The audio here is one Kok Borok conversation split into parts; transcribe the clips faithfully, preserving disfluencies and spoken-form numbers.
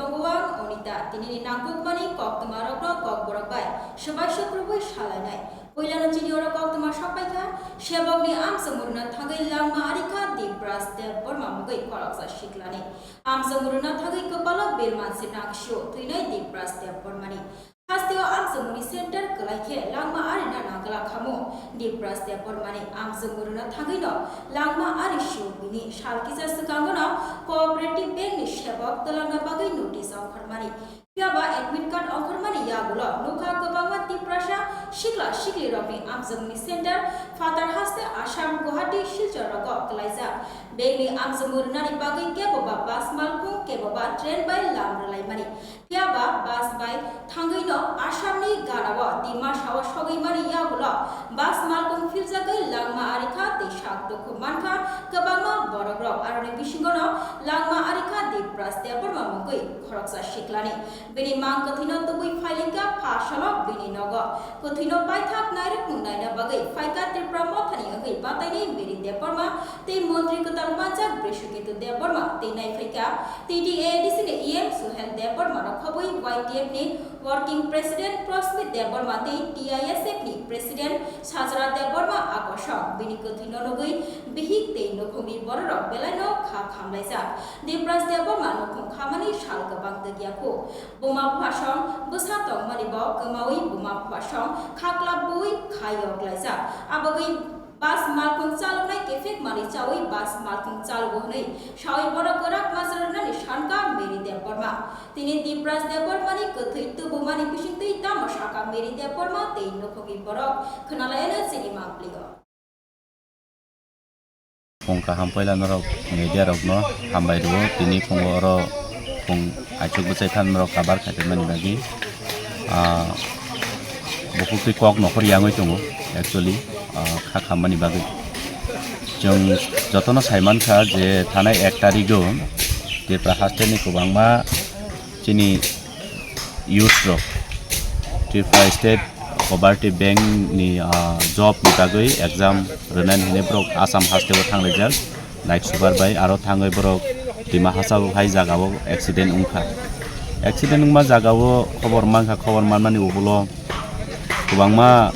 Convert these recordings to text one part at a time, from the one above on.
Tongo ang Onita, tinini nangkukmani koktwmarokno kokborok bai swbai sukrubwi salainai. Puilano chini oro koktwma sokpaikha, sebokni amchwngmung rwna thangwi langma arikha Dibras Debbarma mungwi khoroksa siklani. Amchwngmung rwna thangwi kwpalo birman se nangsio thwinai Dibras Debbarmani. Hasteo amchwngmungni center kwlai khe langma arina nangla khamu. Dibras Debbarmani amchwngmung rwna thangwino langma ari sio bini sal kisa swkangono Cooperative Bank ni sebok twlangna bagwi notice ongkhormani. Phiya ba admit card ongkhormani yagulo nukha kwbangma Tiprasa sikla siklirokni amchwngmungni center Phatar haste Assam, Guwahati, Silchar rogo kwlaijak. Bank ni amchwngmung rwnani bagwi kebo ba bus malkhung, kebo ba train bai lam rwlaimani. Phiya ba bus bai thangwino Assam ni ganao Dimasao sogwi mani yagulo bus malkhung philjagwi langma arikha tei sak dukhu mankha kwbangma borokrok. Aroni bisingono langma arikha Dibras Debbarma mungwi khoroksa siklani. Bini mang kwthwino tubui phailingkha pha salo bini nogo. Kwthwino paithak nairwkmung naina bagwi phaikha Tipra Mothani wngwi bataini Mary Debbarma tei montri kwtal manjak Brishuketu Debbarma tei naiphaikha T T A A D C ni E M Suhel Debbarma rok khobwi Y T F ni Working President Prosmit Debbarma tei T I S F ni President Sajra Debbarma akosong. Bini kwthwino nugwi bihik tei nukhungni bororok belaino kha khamlaijak. Dibras Debbarma nukhung khamani sal kwbang twgya khu. Buma phasong bwsa tongmani bo kwmawi buma phasong khaklapbui kha yoklaijak. Abagwi bus malkhung chaloknai kephek manwi chawi bus malkhung chalogo hwnwi sawi bono kwrak majra rwnani sankha Mary Debbarma. Tini Dibras Debbarmani kwthwi tubumani bisingtwi tamo sakha Mary Debbarma tei nukhungni borok khwnalaiano chini mangpli-o. Phung kaham puila norok media rokno hambai rwo, tini phungo oro phung aichuk bwchai than norok kabar khaitwi mani bagwi, ah, bukhuk twi kok nokhor yangwi tongo actually, ah, kha khammani bagwi. Chwng jotono sai mankha je thanai ek tarigo Tripura hasteni kwbangma chini youth rok Tripura State Cooperative Bank ni, ah, job ni bagwi exam rwnani hinwi borok Assam haste o thanglaijak, night super bai aro thangwi borok Dima Hasao hai jaga o accident wngkha. Accident wngma jaga o khobor mankha, khobor manmani ugulo kwbangma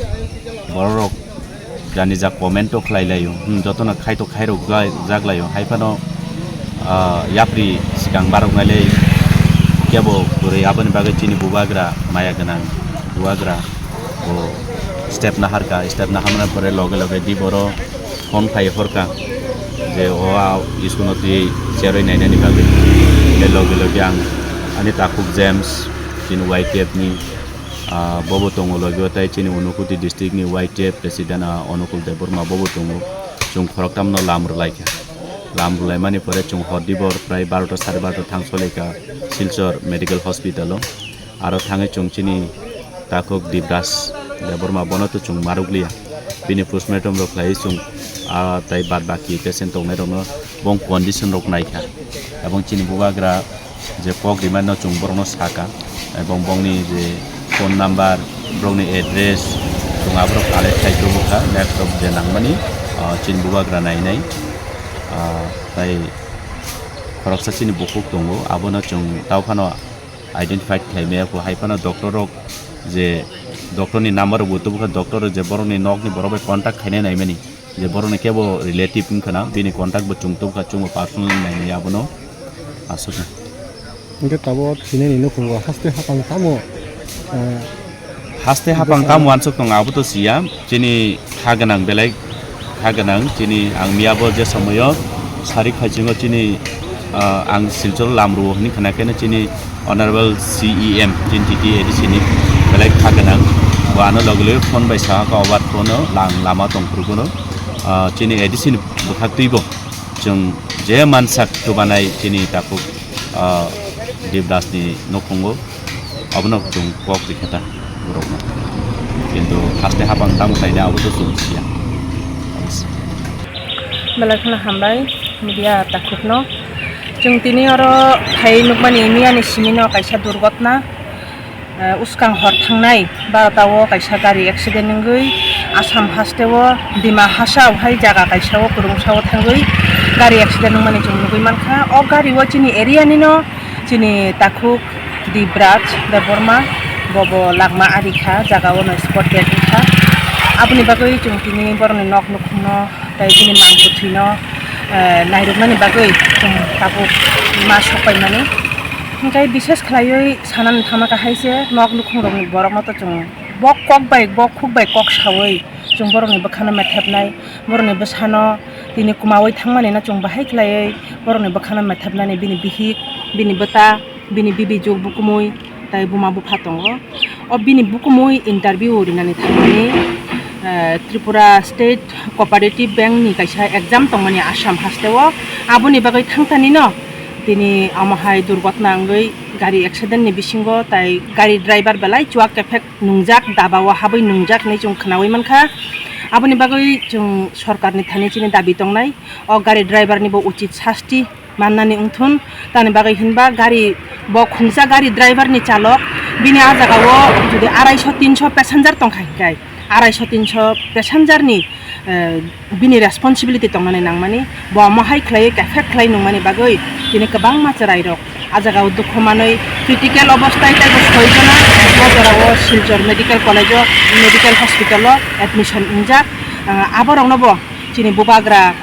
borok rok jani ja comment o khlai laio, hmm, jotono khai to khairok jak laio, hai phano, ah, yapri swkang barok nailai kebo kwrwi, aboni bagwi chini bubagra maya gwnang bubagra bo step naharka, step naharmani pore loge loge di boro phone khai horka je o a school no twi cherwi nainani bagwi, tei loge loge ang ani takhuk James chini Y T F ni, ah, bobo tongo logi o, tei chini Unakoti district ni Y T F president, ah, Anukul Debbarma bobo tongo. Chwng khoroktham no lam rwlaikha. Lam rwlaimani pore chwng hor dibor prai barota sare barota thang solaikha Silchar Medical Hospital o. Aro thangwi chwng chini takhuk Dibras Debbarma bono to chwng marukliya. Bini postmortem rok khlaiwi chwng, ah, tei bad baki patient tongnai rokno bong condition rok naikha. Ebong chini bubagra je kok rimano chwng borokno saka, ebong bongni je phone number, borokni address, chwng aborok collect khai tubukha, next of je nangmani, ah, chini bubagra nainai, ah, tai khoroksa chini bukhuk tongo, abono chwng tao phano identify khlai maya kho, hai phano doctor rok je doctor ni number rok bo tubukha, doctor rok je borokni nokni borok bai contact khainai naimani. Je borokni kebo relative wngkha na, bini contact bo chwng tubukha, chwngbo personally nainai abono aswkno. Hingke tabuk thinini nukhungo haste hapang tamo, eh, haste hapang tamo wansuk tongo, abo to siya, chini kha gwnang belai kha gwnang, chini ang miyabo je somoyo sari khaichungo chini, ah, ang Silchar lamrwo hwnwi khna khe chini Honorable C E M chini T T A D C ni belai kha gwnang. Bo ano logi logi phone bai saha kha obar phone o lang lama tong phuru bono, ah, chini A D C ni bwkhak twi bo chwng je mansak chubanai chini takhuk, ah, Debdas ni nukhungo abono chwng kok rikha ta borokno. Kintu haste hapang tamo khlaina abo to chwng siya. Belai kheno hambai media takhukno. Chwng tini oro phai nukmani miyani simino kaisa durgotna, eh, uskang hor thangnai barota o kaisa gari accident wngwi Assam haste o Dima Hasao hai jaga kaisa o kwrwngsa o thangwi gari accident wngmani chwng nugwi mankha. O gari o chini area nino Chini takhuk Dibraj Debbarma, bobo langma ari kha, jaga o no spot dead wngkha. Aboni bagwi chwng tini borokni nok nukhungno tei bini mang kwthwino, eh, nairwknani bagwi chwng tabuk ma sok paimani. Hwnkhe bishes khlaiwi sanani thangma kha hai se nok nukhungrokni borokno to chwng bok kok bai, bok khuk bai kok saui chwng borokni bwkhano methepnai, borokni bwsano tini kwmaui thangmani no chwng bahai khlaiwi borokni bwkhano methepnani bini bihik, bini bwta, bini bibi juk bukumui tei buma bupha tongo. O bini bukumui interview rinani thangmani, eh, Tripura State Cooperative Bank ni kaisa exam tongmani Assam hasteo. Aboni bagwi thangtani no tini omo hai durgotna wngwi gari accident ni bisingo tei gari driver belai chuak kephek nungjak, daba o habwi nungjak hinwi chwng khwnaui mankha. Aboni bagwi chwng sorkarni thani chini dabi tongnai, o gari driver ni bo uchit sasti mannani wngthun. Tamni bagwi hinba gari bo khungsa gari driver ni chalok, bini a jaga o jodi arai so tin so passenger tongkha hinkhe, arai so tin so passenger ni, eh, bini responsibility tongnani nangmani, bo omo hai khlaiwi effect khlai nungmani bagwi tini kwbangma chwrairok a jaga o dukhu manwi critical obostai tei bo soi jona o jora o Silchar Medical College o, Medical Hospital o admission wngjak. Ah, aborokno bo chini bubagra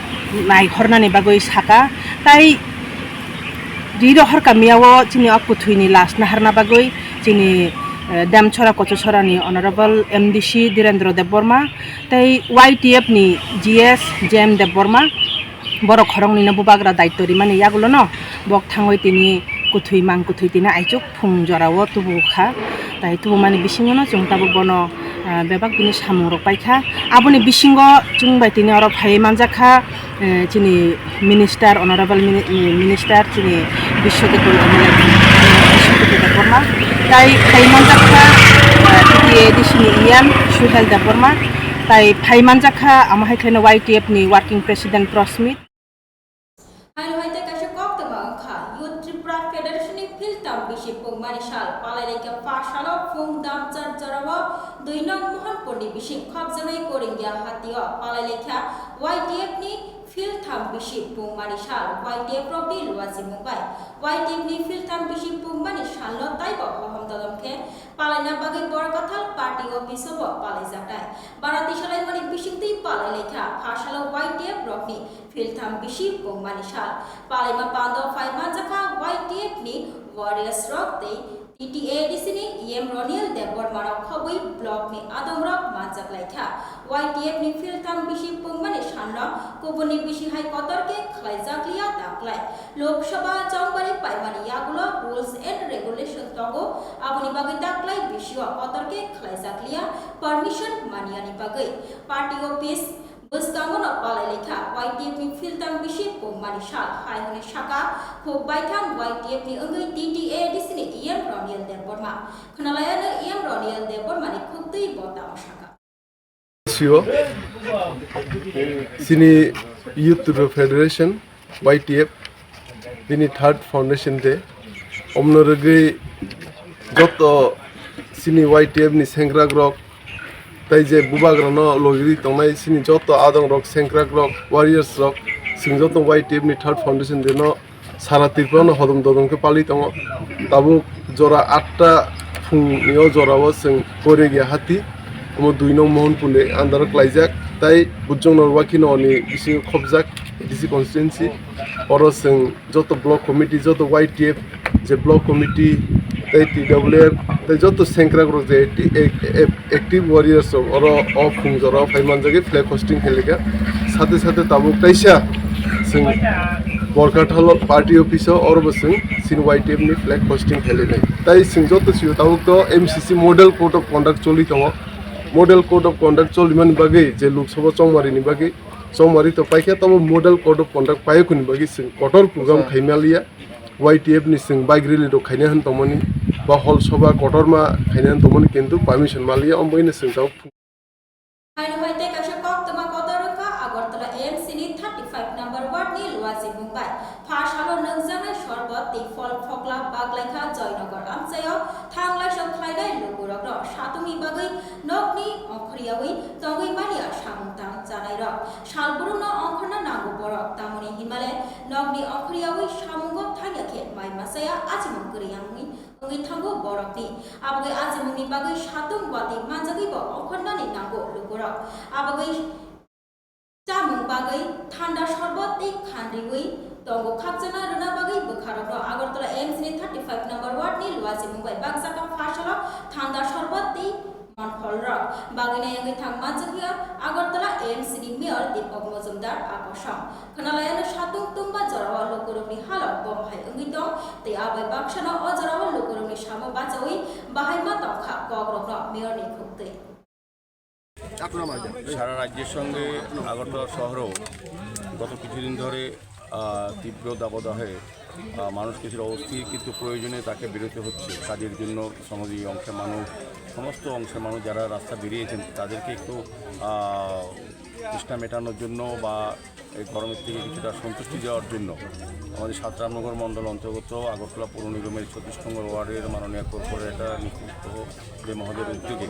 naihornani bagwi saka, tei ri rohor kamiyao chini o kwthwini lash naharna bagwi chini, eh, Demchora Kochachora ni Honorable M D C Dhirendra Debbarma tei Y T F ni G S J M Debbarma, borok khoroknwino bubagra daityo rimani yagulono bok thangwi tini kwthwi mang kwthwi tini aichuk phung jorao tubu kha. Tai tubumani bisingono chwng tabuk bono, ah, bebak bini samungrok paikha. Aboni bisingo chwng bai tini oro phaiwi manjakha, eh, chini Minister, Honorable Mini-, Minister, chini Biswadetul M L A, Biswadetul Debbarma. Tai phaiwi manjakha, eh, T T A D C ni E M Suhel Debbarma. Tai phaiwi manjakha, amo hai khlaino Y T F ni Working President Prosmit. Haino hai tei kaisa koktwma wngkha, Youth Tripura Federation ni philtham bisi pungmani sal, palai laikha pha salo phung damchar jorao dui nong Mohanpur ni bising khopjaknai Koringya hatio palai laikha Y T F ni philtham bisi pungmani sal, Y T F rokni luachi mungbai. Y T F ni philtham bisi pungmani salno taibo hohom dodom khe palaina bagwi Borkathal party office o bo palaijaknai. Bara tisalaimani bisingtwi palai laikha pha salo Y T F rokni philtham bisi pungmani sal. Palaima pando phai manjakha Y T F ni warriors rok tei T T A D C ni E M Roniel Debbarma rok khobwi block ni adong rok manjak laikha. Y T F ni philtham bisi pungmani salno kubuni bisi hai kotor khe khlaijakliya taklai. Lok Sabha chongmari paimani yagulo rules and regulation tongo, aboni bagwi taklai bisio kotor khe khlaijakliya permission maniyani bagwi. Party office bwskango no palai laikha Y T F ni philtham bisi pungmani sal, hai hwnwi saka khuk baithang Y T F ni wngwi T T A D C ni E M Roniel Debbarma. Khwnalaiano E M Roniel Debbarma ni khuk twi bo tamo saka. Sio, chini Youth Tripura Federation, Y T F, bini third foundation day. Omno rwgwi joto chini Y T F ni sengkrakrok, tei je bubagrano logiri tongnai chini joto adongrok, sengkrakrok, warriors rok, chwng joto Y T F ni third foundation day no sara Tripura no hodom dodom khe pali tongo. Tabuk jora atta phung ni o jora o chwng Koregya hati, omo dui nong Mohanpur ni under o klaijak, tai Bujong Norwakhi no ni bisingo khopjak A D C constituency. Oro chwng joto block committee, joto Y T F, je block committee, tei T W F, tei joto sengkrak rok je acti-, ac-, ac-, active warriors rok oro o phung jora o phai manjagwi flag hosting khe laikha. Sate sate tabuk kaisa chwng Borkathalo party office o oro bo chwng chini Y T F ni flag hosting khe lainai. Tai chwng joto sio tabuk to M C C model code of conduct choli tongo. Model code of conduct cholimani bagwi je Lok Sabha chongmari ni bagwi, chongmari to paikha, tamo model code of conduct paiyakuni bagwi chwng kotor program khaimaliya. Y T F ni chwng bike rally rok khaina hwn tongmani, ba hol soba kotorma khaina hwn tongmani, kintu permission maliya, omo ino chwng tabuk. Haino hai tei kaisa koktwma kotor wngkha Agartala A M C ni thirty five number ward ni Luachi Mumbai. Pha salo nungjaknai sorbot tei phol phokla baglaikha Joynagar amchaio thanglaiso khlainai lukurokno satungni bagwi nokni ongkhoryawi tongwi manya samung tang chanairok. Salbrum no ongkhorna nango borok, tamoni hinmale nokni ongkhoryawi samungo thangya khe mai machaya achimung kwrwi wngwi, wngwi thango borokni. Abagwi achimungni bagwi satung watwi manjagwibo ongkhornani nango lukurok. Abagwi chamung bagwi thanda sorbot tei khanriwi tongo. Khakchangna rwna bagwi bwkharokno Agartala A M C ni thirty five number ward ni luachimung bai bakjak kha pharsalo thanda sorbot tei monpholrok bagwino wngwi thang manjakya Agartala A M C ni mayor Deepak Majumdar a kosom. Khwnalaiano satung tungba jorao lukurokni halok bom hai wngwi tong tei abai baksano o jorao lukurokni samo bachaui bahai ma tongkha kokrokno mayorni khuktwi. সারা রাজ্যের সঙ্গে আগরতলা শহরেও গত কিছুদিন ধরে, আহ, তীব্র দাবদাহে, আহ, মানুষ কিছুটা অস্থির, কিন্তু প্রয়োজনে তাকে বেরোতে হচ্ছে কাজের জন্য। শ্রমজীবী অংশের মানুষ, সমস্ত অংশের মানুষ যারা রাস্তা বেরিয়েছেন, তাদেরকে একটু, আহ, তৃষ্ণা মেটানোর জন্য বা এই গরমের থেকে কিছুটা সন্তুষ্টি দেওয়ার জন্য আমাদের সাত রামনগর মণ্ডল অন্তর্গত আগরতলা পৌর নিগমের ছত্রিশ নম্বর ওয়ার্ডের মাননীয় কর্পোরেটর নিকুঞ্জ দে মহোদয়ের উদ্যোগে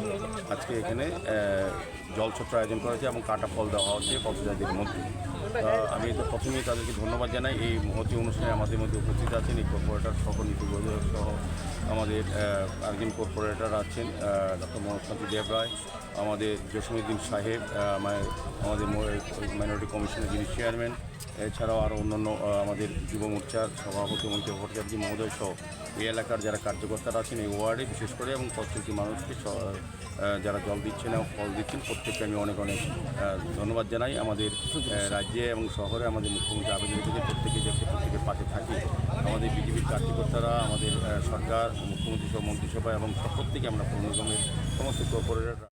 আজকে এখানে, আহ, জলছত্র আয়োজন করা হয়েছে এবং কাটা ফল দেওয়া হচ্ছে পথচারীদের মধ্যে। তা আমি তো প্রথমেই তাদেরকে ধন্যবাদ জানাই। এই মহতী অনুষ্ঠানে আমাদের মধ্যে উপস্থিত আছেন এই কর্পোরেটর সহ নিকুঞ্জ দে সহ আমাদের, আহ, আরেকজন কর্পোরেটর আছেন, আহ, ডক্টর মনোজ কান্তি দেব রায়, আমাদের জসিমউদ্দিন সাহেব, আহ, আমা-, আমাদের ম-, মাইনরিটি কমিশনের যিনি চেয়ারম্যান, এছাড়াও আরও অন্যান্য, আহ, আমাদের যুব মোর্চার সভাপতি মঞ্চ ভট্টাচার্য মহোদয় সহ এই এলাকার যারা কার্যকর্তারা আছেন এই ওয়ার্ডে বিশেষ করে এবং প্রত্যেকটি মানুষকে স-, আহ, যারা জল দিচ্ছেন এবং ফল দিচ্ছেন প্রত্যেককে আমি অনেক অনেক, আহ, ধন্যবাদ জানাই। আমাদের, আহ, রাজ্যে এবং শহরে আমাদের মুখ্যমন্ত্রী আবেদন রেখেছে প্রত্যেকে যাতে প্রত্যেকের পাশে থাকি। আমাদের বিজেপির কার্যকর্তারা, আমাদের, আহ, সরকার, মুখ্যমন্ত্রী সহ মন্ত্রিসভা এবং সব প্রত্যেকে আমরা পৌর নিগমের সমস্ত corporator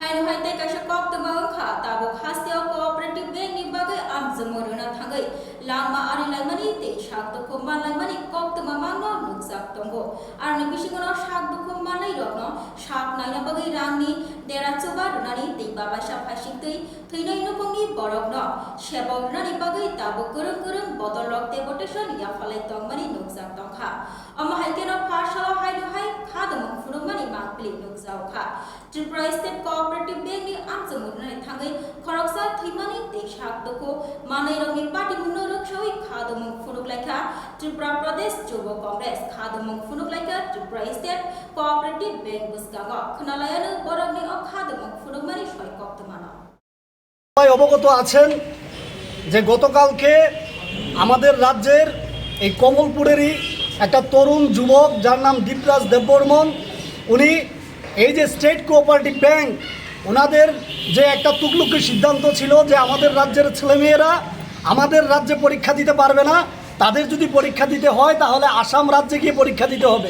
Haino hai tei kaisa koktwma wngkha, tabuk hasteo cooperative bank ni bagwi amchwngmo rwna thangwi langma arilaimani tei sak dukhu manlaimani koktwma mangno nukjak tongo. Aroni bisingono sak dukhu mannairokno sak naina bagwi rangni dera chuba rwnani tei babaisa phaisingtwi thwinai nukhungni borokno sebok rwnani bagwi tabuk kwrwng kwrwng bodolrok deputation yaphalai tongmani nukjak tongkha. Omo hai kheno pharsalo haino hai khadumung phunukmani mangpili nukjaokha. Tripura State Cooperative Bank ni amchwngmung rwnani thangwi khoroksa thwimani tei sak dukhu manwirokni patimungno rwksawi khadumung phunuk laikha Tripura Pradesh Jubo Congress, khadumung phunuk laikha Tripura State Cooperative Bank bwskango. Khwnalaiano borokni o khadumung phunukmani soi koktwmano. সবাই অবগত আছেন যে গতকালকে আমাদের রাজ্যের এই কমলপুরেরই একটা তরুণ যুবক, যার নাম দীপরাজ দেববর্মন, উনি এই যে স্টেট কোঅপারেটিভ ব্যাংক, ওনাদের যে একটা তুগলুকি সিদ্ধান্ত ছিল যে আমাদের রাজ্যের ছেলেমেয়েরা আমাদের রাজ্যে পরীক্ষা দিতে পারবে না, তাদের যদি পরীক্ষা দিতে হয় তাহলে আসাম রাজ্যে গিয়ে পরীক্ষা দিতে হবে।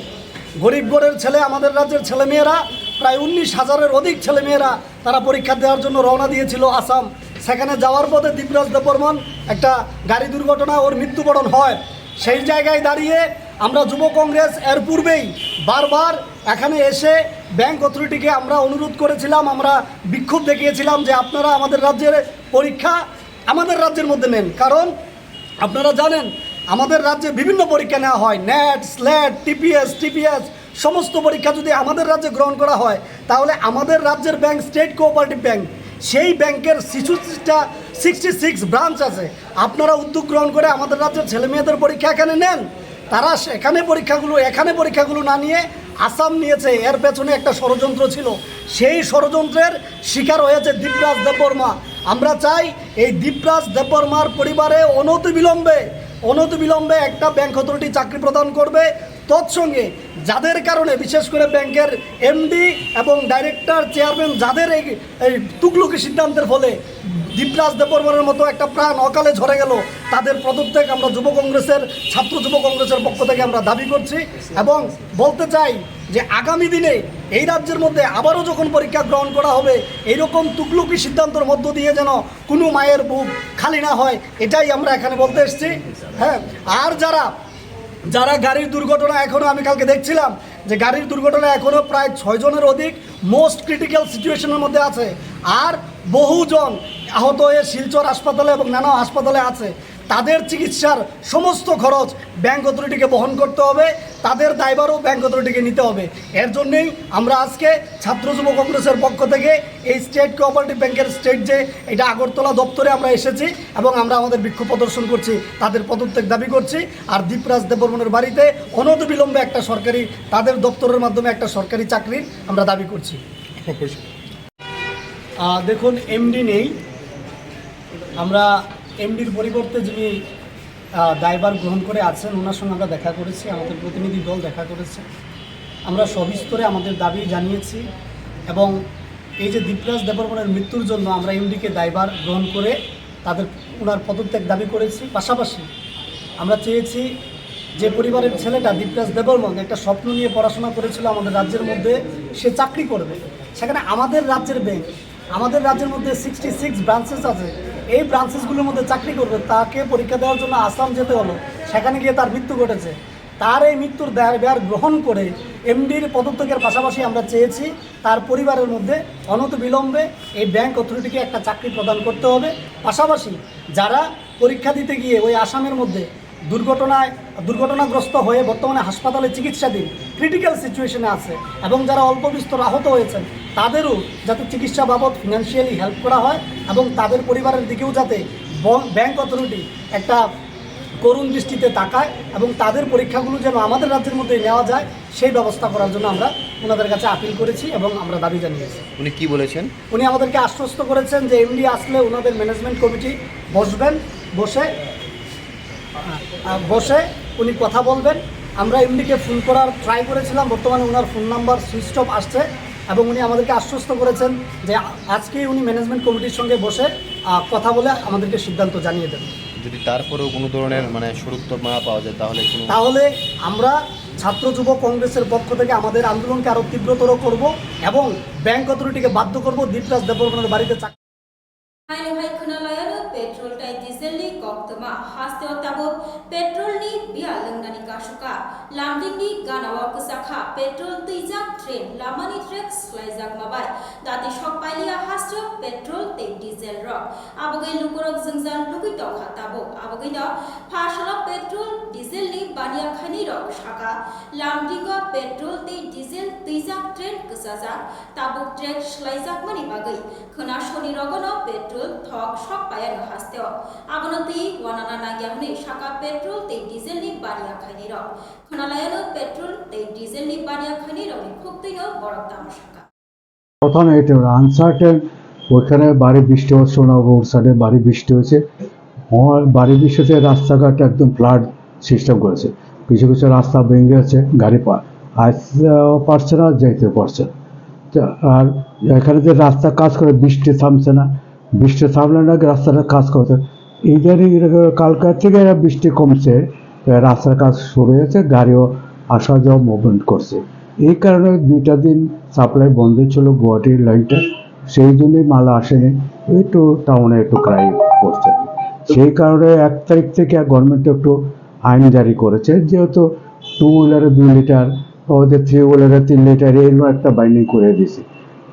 গরিব ঘরের ছেলে, আমাদের রাজ্যের ছেলেমেয়েরা, প্রায় উনিশ হাজারের অধিক ছেলেমেয়েরা তারা পরীক্ষা দেওয়ার জন্য রওনা দিয়েছিল আসাম। সেখানে যাওয়ার পথে দীপরাজ দেববর্মন একটা গাড়ি দুর্ঘটনা, ওর মৃত্যুবরণ হয়। সেই জায়গায় দাঁড়িয়ে আমরা যুব কংগ্রেস এর পূর্বেই বারবার এখানে এসে ব্যাংক অথরিটিকে আমরা অনুরোধ করেছিলাম, আমরা বিক্ষোভ দেখিয়েছিলাম যে আপনারা আমাদের রাজ্যের পরীক্ষা আমাদের রাজ্যের মধ্যে নেন, কারণ আপনারা জানেন আমাদের রাজ্যে বিভিন্ন পরীক্ষা নেওয়া হয়, ন্যাট, স্ল্যাট, টিপিএস, টিপিএস, সমস্ত পরীক্ষা যদি আমাদের রাজ্যে গ্রহণ করা হয়, তাহলে আমাদের রাজ্যের ব্যাংক স্টেট কোঅপারেটিভ ব্যাংক, সেই ব্যাংকের ছেষট্টিটা, সিক্সটি সিক্স ব্রাঞ্চ আছে। আপনারা উদ্যোগ গ্রহণ করে আমাদের রাজ্যের ছেলে মেয়েদের পরীক্ষা এখানে নেন, তারা সেখানে পরীক্ষাগুলো, এখানে পরীক্ষাগুলো না নিয়ে আসাম নিয়েছে, এর পেছনে একটা ষড়যন্ত্র ছিল। সেই ষড়যন্ত্রের শিকার হয়েছে দীপরাজ দেববর্মা। আমরা চাই এই দীপরাজ দেববর্মার পরিবারে অনতিবিলম্বে, অনতিবিলম্বে একটা ব্যাংক অথরিটি চাকরি প্রদান করবে। তৎসঙ্গে যাদের কারণে, বিশেষ করে ব্যাংকের এমডি এবং ডাইরেক্টর, চেয়ারম্যান, যাদের এই, এই তুগলুকি সিদ্ধান্তের ফলে দীপরাজ দেববর্মার মতো একটা প্রাণ অকালে ঝরে গেল, তাদের পদত্যাগ আমরা যুব কংগ্রেসের, ছাত্র যুব কংগ্রেসের পক্ষ থেকে আমরা দাবি করছি এবং বলতে চাই যে আগামী দিনে এই রাজ্যের মধ্যে আবারও যখন পরীক্ষা গ্রহণ করা হবে, এইরকম তুগলুকি সিদ্ধান্তর মধ্য দিয়ে যেন কোনো মায়ের বুক খালি না হয়, এটাই আমরা এখানে বলতে এসেছি। হ্যাঁ, আর যারা, যারা গাড়ির দুর্ঘটনা, এখনও আমি কালকে দেখছিলাম যে গাড়ির দুর্ঘটনা এখনও প্রায় ছয় জনের অধিক মোস্ট ক্রিটিক্যাল সিচুয়েশনের মধ্যে আছে, আর বহুজন আহত হয়ে শিলচর হাসপাতালে এবং নানা হাসপাতালে আছে। তাদের চিকিৎসার সমস্ত খরচ ব্যাংক অথরিটিকে বহন করতে হবে, তাদের দায়ভারও ব্যাংক অথরিটিকে নিতে হবে। এর জন্যই আমরা আজকে ছাত্র যুব কংগ্রেসের পক্ষ থেকে এই স্টেট কোঅপারেটিভ ব্যাংকের স্টেট যে এটা আগরতলা দপ্তরে আমরা এসেছি এবং আমরা আমাদের বিক্ষোভ প্রদর্শন করছি, তাদের পদত্যাগ দাবি করছি। আর দীপরাজ দেববর্মনের বাড়িতে অনতিবিলম্বে একটা সরকারি, তাদের দপ্তরের মাধ্যমে একটা সরকারি চাকরির আমরা দাবি করছি। আহ, দেখুন, এমডি নেই, আমরা এমডির পরিবর্তে যিনি আহ, দায়ভার গ্রহণ করে আছেন, ওনার সঙ্গে আমরা দেখা করেছি, আমাদের প্রতিনিধি দল দেখা করেছে। আমরা সবিস্তরে আমাদের দাবি জানিয়েছি এবং এই যে দীপরাজ দেববর্মনের মৃত্যুর জন্য আমরা এমডিকে দায়ভার গ্রহণ করে তাদের, ওনার পদত্যাগ দাবি করেছি। পাশাপাশি আমরা চেয়েছি যে পরিবারের ছেলেটা দীপরাজ দেববর্মন একটা স্বপ্ন নিয়ে পড়াশোনা করেছিল আমাদের রাজ্যের মধ্যে, সে চাকরি করবে, সেখানে আমাদের রাজ্যের ব্যাংক, আমাদের রাজ্যের মধ্যে সিক্সটি সিক্স ব্রাঞ্চেস আছে, এই ব্রাঞ্চেসগুলোর মধ্যে চাকরি করবে, তাকে পরীক্ষা দেওয়ার জন্য আসাম যেতে হলো, সেখানে গিয়ে তার মৃত্যু ঘটেছে। তার এই মৃত্যুর দায়ভার গ্রহণ করে এমডির পদত্যাগের পাশাপাশি আমরা চেয়েছি তার পরিবারের মধ্যে অনতিবিলম্বে এই ব্যাংক অথরিটিকে একটা চাকরি প্রদান করতে হবে। পাশাপাশি যারা পরীক্ষা দিতে গিয়ে ওই আসামের মধ্যে দুর্ঘটনায়, দুর্ঘটনাগ্রস্ত হয়ে বর্তমানে হাসপাতালে চিকিৎসাধীন, ক্রিটিক্যাল সিচুয়েশনে আছে এবং যারা অল্প বিস্তর আহত হয়েছেন, তাদেরও যাতে চিকিৎসা বাবদ ফিনান্সিয়ালি হেল্প করা হয় এবং তাদের পরিবারের দিকেও যাতে ব-, ব্যাংক অথরিটি একটা করুণ দৃষ্টিতে তাকায় এবং তাদের পরীক্ষাগুলো যেন আমাদের রাজ্যের মধ্যে নেওয়া যায়, সেই ব্যবস্থা করার জন্য আমরা ওনাদের কাছে আপিল করেছি এবং আমরা দাবি জানিয়েছি। উনি কি বলেছেন? উনি আমাদেরকে আশ্বস্ত করেছেন যে এমডি আসলে ওনাদের ম্যানেজমেন্ট কমিটি বসবেন, বসে, আহ, বসে উনি কথা বলবেন। আমরা এমডিকে ফোন করার ট্রাই করেছিলাম, বর্তমানে ওনার ফোন নাম্বার সুইচ অফ আসছে এবং উনি আমাদেরকে আশ্বস্ত করেছেন যে আজকেই উনি ম্যানেজমেন্ট কমিটির সঙ্গে বসে, আহ, কথা বলে আমাদেরকে সিদ্ধান্ত জানিয়ে দেবেন। যদি তারপরেও কোনো ধরনের, মানে, সুরক্ষিত না পাওয়া যায়, তাহলে কোনো তাহলে আমরা ছাত্র যুব কংগ্রেসের পক্ষ থেকে আমাদের আন্দোলনকে আরও তীব্রতর করব এবং ব্যাংক অথরিটিকে বাধ্য করব দীপরাজ দেববর্মনের বাড়িতে চাকরি Haino hai khwnalaiyano petrol tei diesel ni koktwma hasteo tabuk petrol ni bia lwngnani kasuka. Lamding ni ganao kwchakha petrol twijak train lamani track swlaijakma bai dati sok pailiya hasteo petrol tei diesel rok. Abogwi lukurok jwngjal lugwi tongkha tabuk. Abogwino pha salo petrol, diesel ni baniya khainwi rok saka Lamdingo petrol tei diesel twijak train kwchajak. Tabuk track swlaijakmani bagwi khwna soni rogono petrol thok sok paiano hasteo. Abono twi wanana nangya hwnwi saka petrol tei diesel ni baniya khainwi rok. Khwnalaiyano petrol tei diesel ni baniya khainwi rokni khuktwino borok tamo saka. প্রথমে এটা আনসার্টেন, ওইখানে ভারী বৃষ্টি হচ্ছে, সোনাপুর সাইডে ভারী বৃষ্টি হয়েছে। হওয়ার ভারী বৃষ্টিতে রাস্তাঘাট একদম ফ্লাড সিস্টেম করেছে, কিছু কিছু রাস্তা ভেঙে গেছে, গাড়ি পা-, আসতেও পারছে না, যাইতেও পারছে না। তো আর এখানে যে রাস্তা কাজ করে, বৃষ্টি থামছে না, বৃষ্টি থামলে নাকি রাস্তাটা কাজ করতে। ইদানিং এরকম কালকার থেকে বৃষ্টি কমছে, রাস্তার কাজ শুরু হয়েছে, গাড়িও আসা যাওয়া মুভমেন্ট করছে। এই কারণে দুইটা দিন সাপ্লাই বন্ধ ছিল গুয়াহাটির লাইনটা, সেই জন্যই মাল আসেনি, একটু টাউনে একটু ক্রাই করছে। সেই কারণে এক তারিখ থেকে গভর্নমেন্ট একটু আইন জারি করেছে, যেহেতু টু হুইলারে দুই লিটার, ওদের থ্রি হুইলারে তিন লিটার, এইরকম একটা বাইন্ডিং করে দিয়েছে।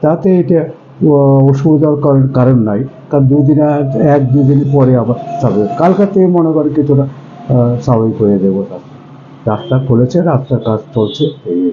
তাতে এটা অ-, অসুবিধার কারণ, কারণ নাই, কারণ দুই দিন, এক, এক দুই দিন পরে আবার স্বাভাবিক। কালকা থেকে মনে করেন কিছুটা, আহ, স্বাভাবিক হয়ে যাবে। রাস্তা খুলেছে, রাস্তার কাজ চলছে, এই।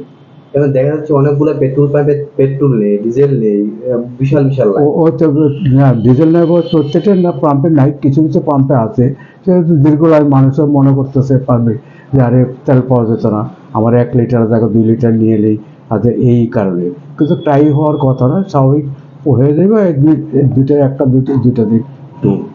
এখন দেখা যাচ্ছে অনেকগুলো পেট্রোল পাম্পে পেট্রোল নেই, ডিজেল নেই, আহ, বিশাল বিশাল লাইন। ও, ও তো, না, ডিজেল নেই বলতে প্রত্যেকটা না পাম্পে নাই, কিছু কিছু পাম্পে আছে। সেহেতু দীর্ঘ লাইন, মানুষও মনে করতেছে পারবে যে, "আরে, তেল পাওয়া যেত না, আমার এক লিটার জায়গায় দুই লিটার নিয়ে এলেই", আচ্ছা, এই কারণে। কিন্তু তাই হওয়ার কথা না, স্বাভাবিক হয়ে যাবে, এক দুই, এক দুইটা, একটা দুইটা, দুইটা দিন একটু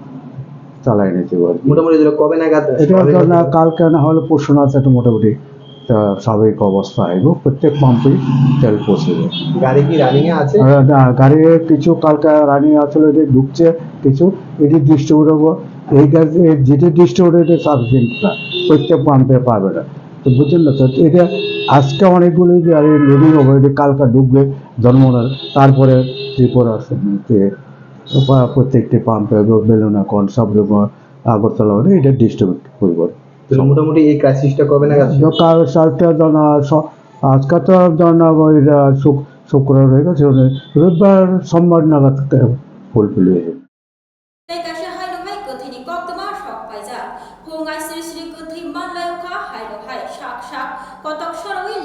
চালাই নিতে পারবে। মোটামুটি যেটা কবে নাগাদ এটা স্বাভাবিক তো না, হতে পারে? কালকে না হলে পরশু না, সেটা মোটামুটি একটা স্বাভাবিক অবস্থা আইব, প্রত্যেক পাম্পেই তেল পৌঁছে যাবে। গাড়ি কি রানিং এ আছে? আহ, না, গাড়ি কিছু কালকে রানিং আসলে এটা ঢুকছে, কিছু এটি ডিস্ট্রিবিউট হবো। এই গাড়ি, এই যেটা ডিস্ট্রিবিউট, এটা সাফিসিয়েন্ট না, প্রত্যেক পাম্পে পাবে না। তো বুঝলেন না? তো এটা আজকে অনেকগুলো গাড়ি লোডিং হবে, এটা কালকে ঢুকবে ধর্মনগর, তারপরে ত্রিপুরা, এ, প্রত্যেকটি পাম্পে, বেলুনাকন, সাবরুমগঞ্জ, আগরতলা, এটা ডিস্ট্রিবিউট করবো। তাহলে মোটামুটি এই ক্রাইসিসটা কবে নাগাদ শেষ? কাল সালটা জানা স-, আজকে তো জানা ওই, আহ, শুক-, শুক্রবার হয়ে গেছে, ওই রবিবার, সোমবার নাগাদ ফুলফিল হয়ে যাবে। Tei kaisa hai rwmai kwthwini koktwma sok paijak.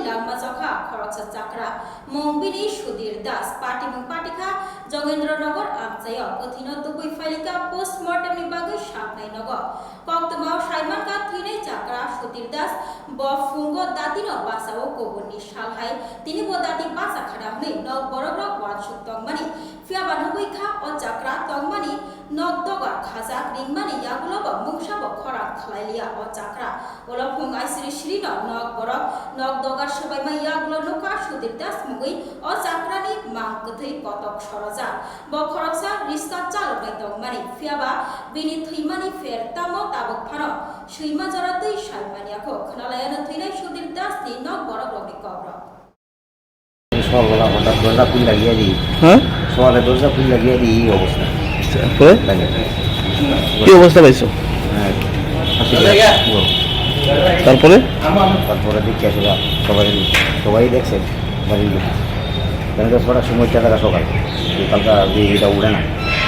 Langma chokha khoroksa chakra, mung bini Sudhir Das, patimung patikha Jogendra Nagar amchaio, kwthwino tubui phailika post mortem ni bagwi saknai nogo. Koktwmao saimankha thwinai chakra Sudhir Das, bo phungo datino bachao, kubunni salhai tinibo dati bacha khana hwnwi nok borokrok uansuk tongmani. Phiyaba nugwi kha o chakra tongmani nok dogar khajak ringmani yagulo bo mungsa bo khorang khlai liya o chakra. Ulo phung aisiri sirino nok borok nok dogar swbaima yagulo nukha Sudhir Das mungwi o chakrani mang kwthwi kotok sorojak. Bo khoroksa riska chaloknai tongmani, phiyaba bini thwimani pher tamo tabuk phano swima jora twi sai manya kho. Khwnalaiano thwinai Sudhir Das ni nok borok rokni kokrok. সকালবেলা হঠাৎ দরজা খুলে লাগিয়ে দিই। হ্যাঁ? সকালে দরজা খুলে লাগিয়ে দিই, এই অবস্থা। তারপরে? লাগে। কি অবস্থা পাইছো? হ্যাঁ। তারপরে? তারপরে দেখছি আসলে সবাই, সবাই দেখছে বাড়ির লোক। কেন তো ছটার সময় চাঁদাটা সকাল, কালকে বিয়েটা উঠে না,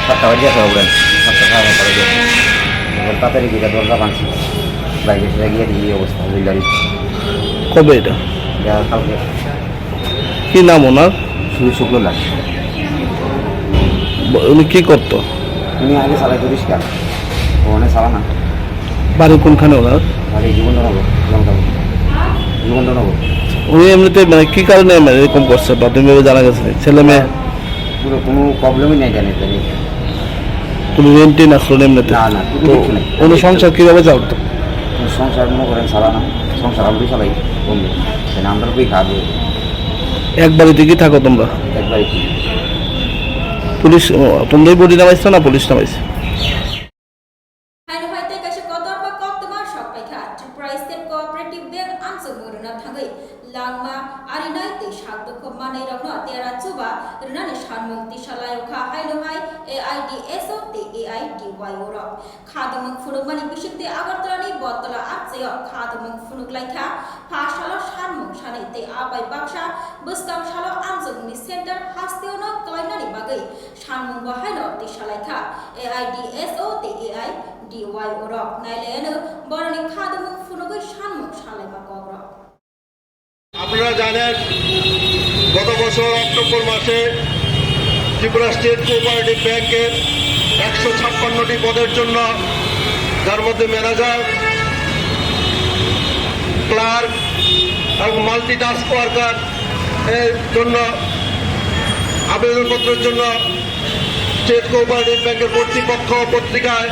সাতটা বাজে আসলে উঠে না, সাতটা সাড়ে সাতটা বাজে। এবার তাড়াতাড়ি গিয়ে দরজা ভাঙছি, বাইরে সেটা গিয়ে এই অবস্থা, বিল্ডারি। কবে এটা? এটা কালকে। কি নাম ওনার? সুনীল শুক্লদাস। ব-, উনি কি করতো? উনি আগে চালাইতো রিক্সা, ওখানে চালানা। বাড়ি কোনখানে ওনার? বাড়ি যুগেন্দ্রনগর, লঙ্কা। যুগেন্দ্রনগর। উনি এমনিতে মানে কি কারণে মানে এরকম করছে? প্রাথমিকভাবে জানা গেছে ছেলে মেয়ে? পুরো কোনো প্রবলেমই নেই জানি, জানি। কোনো রেন্টে না শোন এমনিতে? না, না, কোনো তো কিছু নেই। উনি সংসার কিভাবে চালাতো? সংসার মনে করেন চালানা, সংসার আমরাই চালাই, বন্ধু। সেখানে আমরা কই খাবো? এক বাড়িতে কি থাকো তোমরা? এক বাড়িতে। পুলিশ, ও, তোমরাই বডি নামাইছো না পুলিশ নামাইছে? Haino hai tei kaisa kotorma koktwma sok paikha, Tripura State Cooperative Bank amchwk mwrwkna thangwi langma arinai tei sak dukhu mannairokno dera chuba rwnani sanmung tisa lai kha, haino hai A I D S O tei A I D Y O rok. Khadumung phunukmani bisingtwi Agartala ni Bottola amchaio khadumung phunuk lai kha, pha salo sanmung sanwi tei abai baksa bwskang salo amchwkmungni center hasteo no kwlainani bagwi sanmung bo haino tisa lai kha. A I D S O tei A I D Y O rok nailayano borokni khadumung phunugwi sanmung salaima kokrok. আপনারা জানেন, গত বছর অক্টোবর মাসে Tripura state cooperative ব্যাংকের একশো ছাপ্পান্নটি পদের জন্য, যার মধ্যে ম্যানেজার, ক্লার্ক এবং মাল্টি টাস্ক ওয়ার্কার এর জন্য আবেদনপত্রের জন্য স্টেট কোঅপারেটিভ ব্যাংকের কর্তৃপক্ষ পত্রিকায়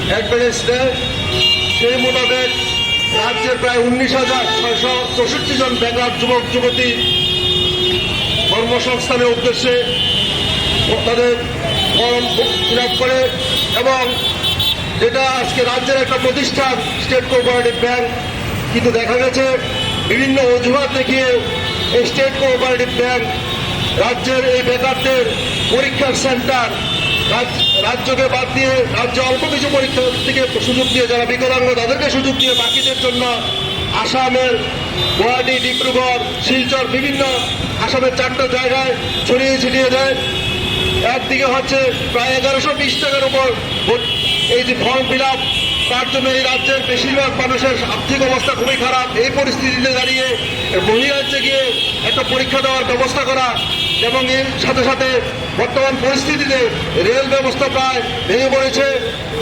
অ্যাডভার্টাইজ দেয়। সেই মোতাবেক রাজ্যের প্রায় উনিশ হাজার ছয়শো চৌষট্টি জন বেকার যুবক যুবতী কর্মসংস্থানের উদ্দেশ্যে তাদের ফর্ম ফিল আপ করে এবং যেটা আজকে রাজ্যের একটা প্রতিষ্ঠান স্টেট কোঅপারেটিভ ব্যাংক, কিন্তু দেখা গেছে বিভিন্ন অজুহাত দেখিয়ে এই স্টেট কোঅপারেটিভ ব্যাংক রাজ্যের এই বেকারদের পরীক্ষার সেন্টার রাজ-, রাজ্যকে বাদ দিয়ে রাজ্যে অল্প কিছু পরীক্ষা থেকে সুযোগ দিয়ে, যারা বিকলাঙ্গ তাদেরকে সুযোগ দিয়ে বাকিদের জন্য আসামের গুয়াহাটি, ডিব্রুগড়, শিলচর, বিভিন্ন আসামের চারটা জায়গায় ছড়িয়ে ছিটিয়ে দেয়। একদিকে হচ্ছে প্রায় এগারোশো বিশ টাকার উপর ভর্তি এই যে ফর্ম ফিল আপ, তার জন্য এই রাজ্যের বেশিরভাগ মানুষের আর্থিক অবস্থা খুবই খারাপ। এই পরিস্থিতিতে দাঁড়িয়ে বহিরাজ্যে গিয়ে একটা পরীক্ষা দেওয়ার ব্যবস্থা করা এবং এর সাথে সাথে বর্তমান পরিস্থিতিতে রেল ব্যবস্থা প্রায় ভেঙে পড়েছে,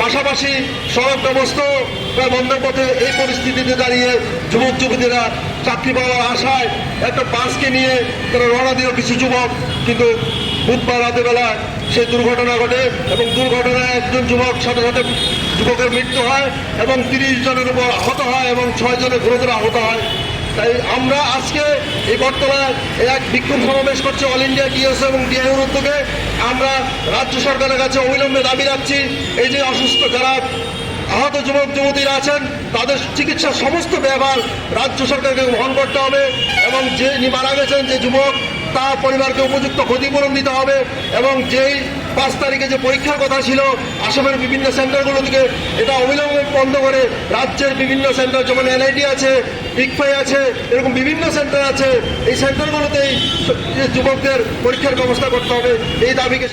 পাশাপাশি সড়ক ব্যবস্থাও প্রায় বন্ধের পথে। এই পরিস্থিতিতে দাঁড়িয়ে যুবক যুবতীরা চাকরি পাওয়ার আশায় একটা বাসকে নিয়ে তারা রওনা দিল কিছু যুবক, কিন্তু বুধবার রাতের বেলায় সেই দুর্ঘটনা ঘটে এবং দুর্ঘটনায় একজন যুবক, সাথে সাথে যুবকের মৃত্যু হয় এবং তিরিশ জনের উপর আহত হয় এবং ছয় জনের গুরুতর আহত হয়। তাই আমরা আজকে এই বটতলায় এক বিক্ষোভ সমাবেশ করছি অল ইন্ডিয়া টিএসও এবং ডিআইওর উদ্যোগে। আমরা রাজ্য সরকারের কাছে অবিলম্বে দাবি রাখছি, এই যে অসুস্থ যারা আহত যুবক যুবতীরা আছেন, তাদের চিকিৎসার সমস্ত ব্যয়ভার রাজ্য সরকারকে বহন করতে হবে এবং যিনি মারা গেছেন যে যুবক, তার পরিবারকে উপযুক্ত ক্ষতিপূরণ দিতে হবে এবং যেই পাঁচ তারিখে যে পরীক্ষার কথা ছিল আসামের বিভিন্ন সেন্টারগুলো থেকে, এটা অবিলম্বে বন্ধ করে রাজ্যের বিভিন্ন সেন্টার, যেমন এনআইটি আছে, ইকফাই আছে, এরকম বিভিন্ন সেন্টার আছে, এই সেন্টারগুলোতেই যুবকদের পরীক্ষার ব্যবস্থা করতে হবে, এই দাবিকে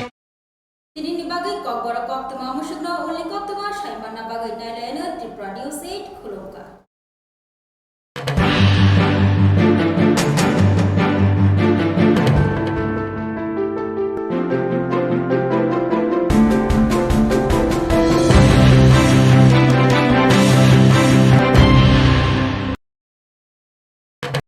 Tini ni bagwi kokborok koktwma musukno uli koktwma saimanna bagwi nailayano Tripura News eight khulumkha.